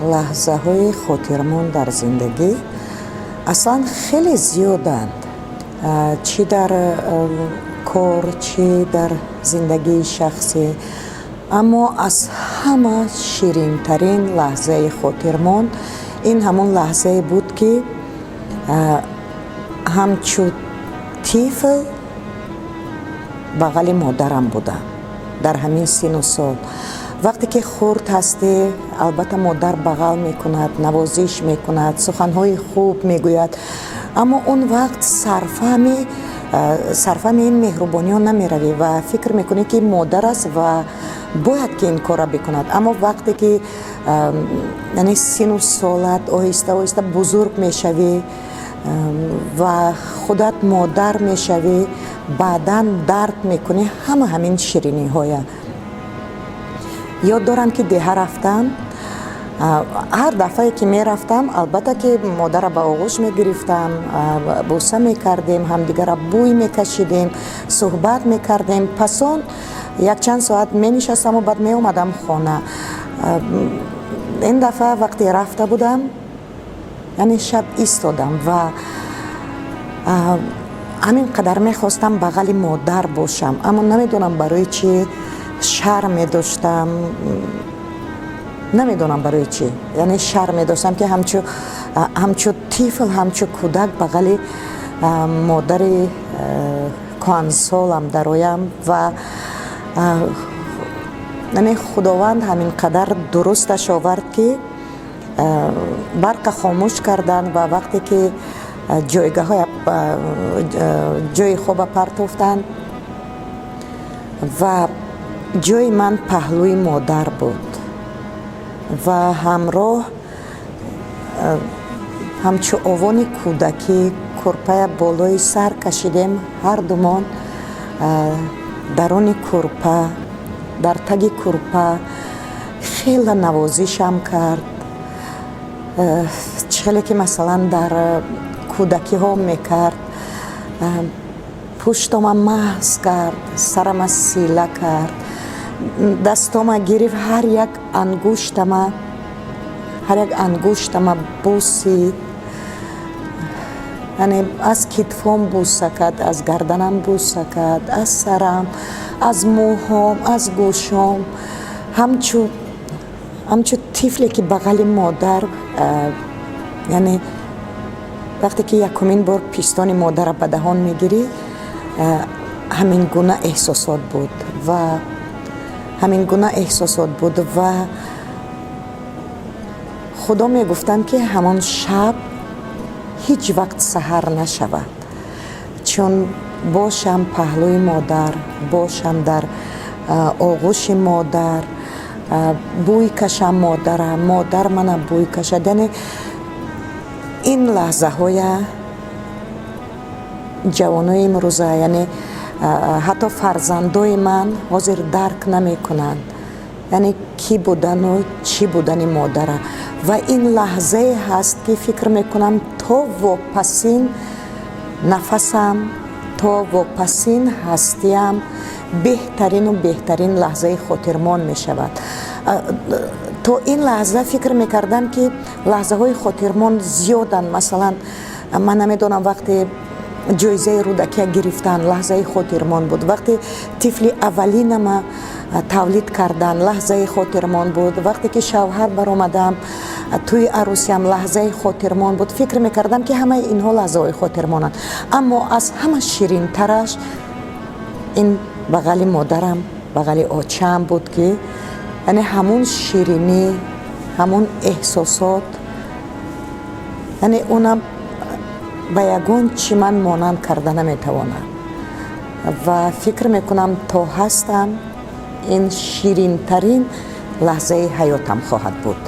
Лаҳзаҳои хотирмон дар зиндагӣ аслан хеле зиёданд, чӣ дар кор, чӣ дар зиндагии шахсӣ, аммо аз ҳама ширинтарин лаҳзаи хотирмон ин ҳамон лаҳзае буд, ки ҳамчун тифл бағали модарам будам. Дар ҳамин сину сол, вақте ки хурд ҳастӣ, албатта, модар бағал мекунад, навозиш мекунад, суханҳои хуб мегӯяд, аммо он вақт сарфаҳми ин меҳрубониҳо намеравӣ ва фикр мекунӣ, ки модар аст ва бояд ки ин корро бикунад. Аммо вақте ки, яъне, сину солат оҳиста оҳиста бузург мешавӣ ва худат модар мешавӣ, баъдан дарк мекунӣ ҳама ҳамин шириниҳоя. Ёд дорам, ки деҳа рафтам. Ҳар дафъае ки мерафтам, албатта, ки модарро ба оғӯш мегирифтам, бӯса мекардем, ҳамдигарро бӯй мекашидем, суҳбат мекардем. Пас он якчанд соат менишастаму баъд меомадам хона. Ин дафъа вақте рафта будам, яъне шаб истодам ва ҳамин қадар мехостам бағали модар бошам, аммо намедонам барои чӣ шарм медоштам, намедонам барои чӣ, яъне шарм медоштам, ки ҳамчу тифл, ҳамчу кӯдак бағали модари кӯҳансолам дароям. Ва, яъне, Худованд ҳамин қадар дурусташ овард, ки барқа хомӯш карданд ва вақте ки ҷойгаҳоя, ҷои хоба партофтанд ва ҷои ман паҳлӯи модар буд ва ҳамроҳ, ҳамчу овони кӯдакӣ, курпая болои сар кашидем, ҳардумон даруни курпа, дар таги курпа. Хеле навозишам кард, чӣ хеле ки, масалан, дар кӯдакиҳо мекард. Пуштома маҳз кард, сарама сила кард, дастома гирифт, ҳар як ангуштама бусид, яъне аз китфом буса кард, аз гарданам буса кард, аз сарам, аз мӯҳом, аз гӯшом, ҳамчу тифле ки бағали модар, яъне вақте ки якумин бор пистони модарро ба даҳон мегирӣ, ҳамин гуна эҳсосот буд ва ҳамин гуна эҳсосот буд. Ва Худо мегуфтам, ки ҳамон шаб ҳеҷ вақт саҳар нашавад, чун бошам паҳлӯи модар, бошам дар оғӯши модар, бӯй кашам модара, модар мана бӯй кашад. Яъне ин лаҳзаҳоя ҷавонои имрӯза, яъне ҳатто фарзандои ман ҳозир дарк намекунанд, яъне кӣ будану чӣ будани модара. Ва ин лаҳзае ҳаст, ки фикр мекунам, то вопасин нафасам, то вопасин ҳастиям беҳтарину беҳтарин лаҳзаи хотирмон мешавад. То ин лаҳза фикр мекардам, ки лаҳзаҳои хотирмон зиёданд. Масалан, ман намедонам, вақте ҷоизаи Рӯдакия гирифтан лаҳзаи хотирмон буд, вақте тифли аввалинама тавлид кардан лаҳзаи хотирмон буд, вақте ки шавҳар баромадам, тӯи арӯсиям лаҳзаи хотирмон буд. Фикр мекардам, ки ҳамаи инҳо лаҳзаҳои хотирмонанд, аммо аз ҳама ширинтараш ин бағали модарам, бағали очаам буд, ки, яъне, ҳамун ширинӣ, ҳамун эҳсосот, яъне унам ба ягон чӣ ман монанд карда наметавонам. Ва фикр мекунам, то ҳастам ин ширинтарин лаҳзаи ҳаётам хоҳад буд.